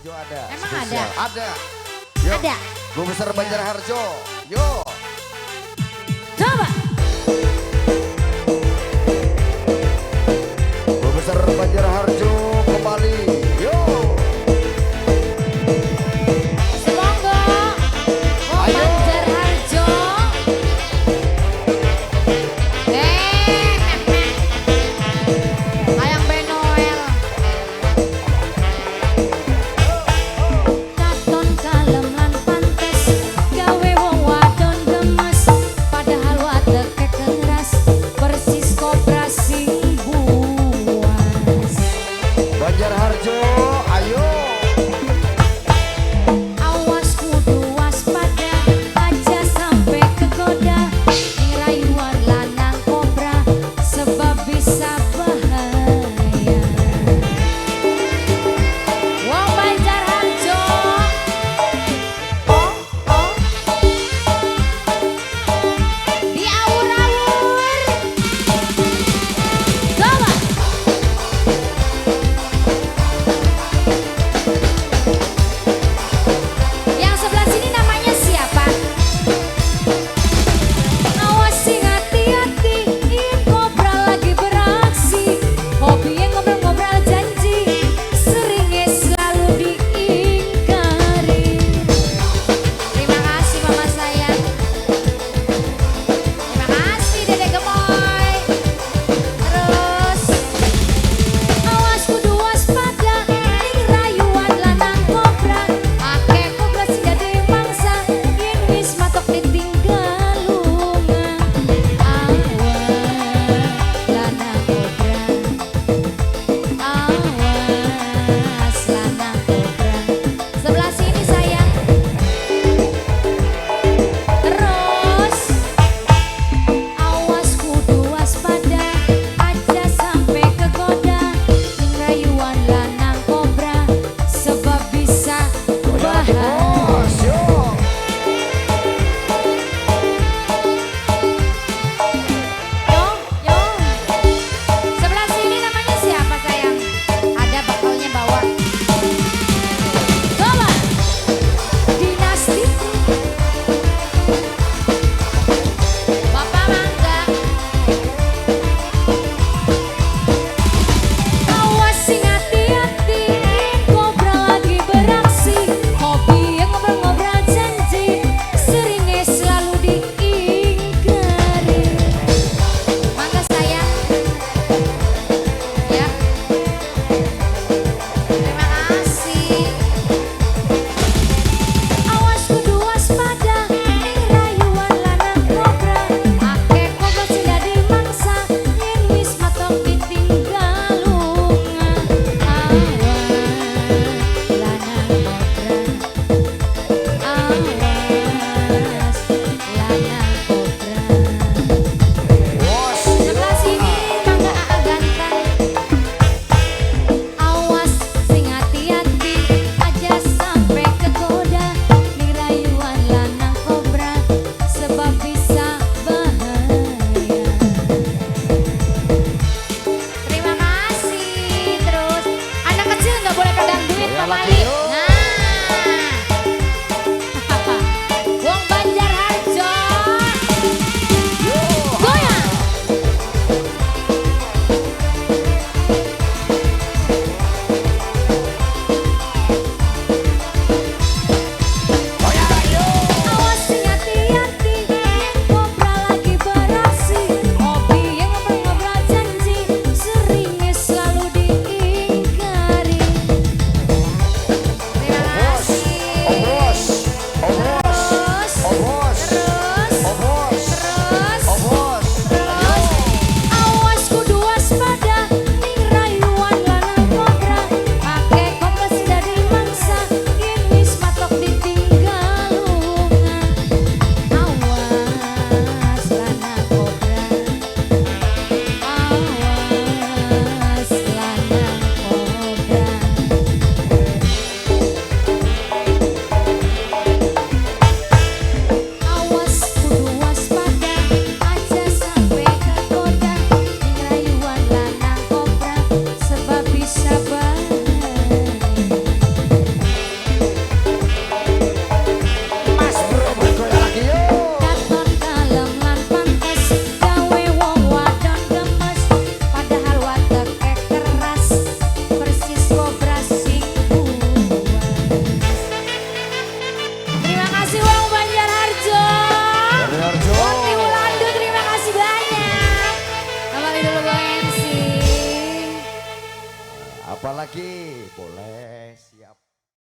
Banjarharjo ada. Emang spesial. ada? Ada. Yo. Ada. Gue besar Banjarharjo. Yo. Coba. Gue besar Banjarharjo kembali. Yo. Semonggo. Oh, Ayo. Banjarharjo. Ayang Benoel. Katon kalem lan pantes, gawe wong wadon gemes, padahal wateke keras, persis kobra sing buas. Banjarharjo, ayo. Awas kudu waspada, aja sampai kegoda, ning rayuan lanang kobra, sebab bisa bahaya. Wong Banjarharjo. Oh, oh. Diawur-awur. Coba. Yang sebelah sini namanya siapa? Awas sing hati-hati, yen kobra lagi beraksi. Hobi ngobrol-ngobrol janji, seringnya selalu diingkari. Terima kasih mama sayang. Terima kasih Dede Gemoy. Terus awas kudu waspada, ning rayuan lanang kobra. Akeh kobra sing dadi mangsa, yen wis matok ditinggal lunga. Awas lanang kobra, awas lanang kobra. Sebelah sini sayang. Terus awas kudu waspada, aja sampai kegoda, ning rayuan lanang kobra, sebab bisa bahaya. Bos, yo. Yo, yo. Sebelah sini namanya siapa sayang? Ada bakalnya bawa. Coba. Dinasti. Bapak mangga. Awas sing hati-hati, yen kobra lagi beraksi. Hobi Apa lagi? Boleh, siap.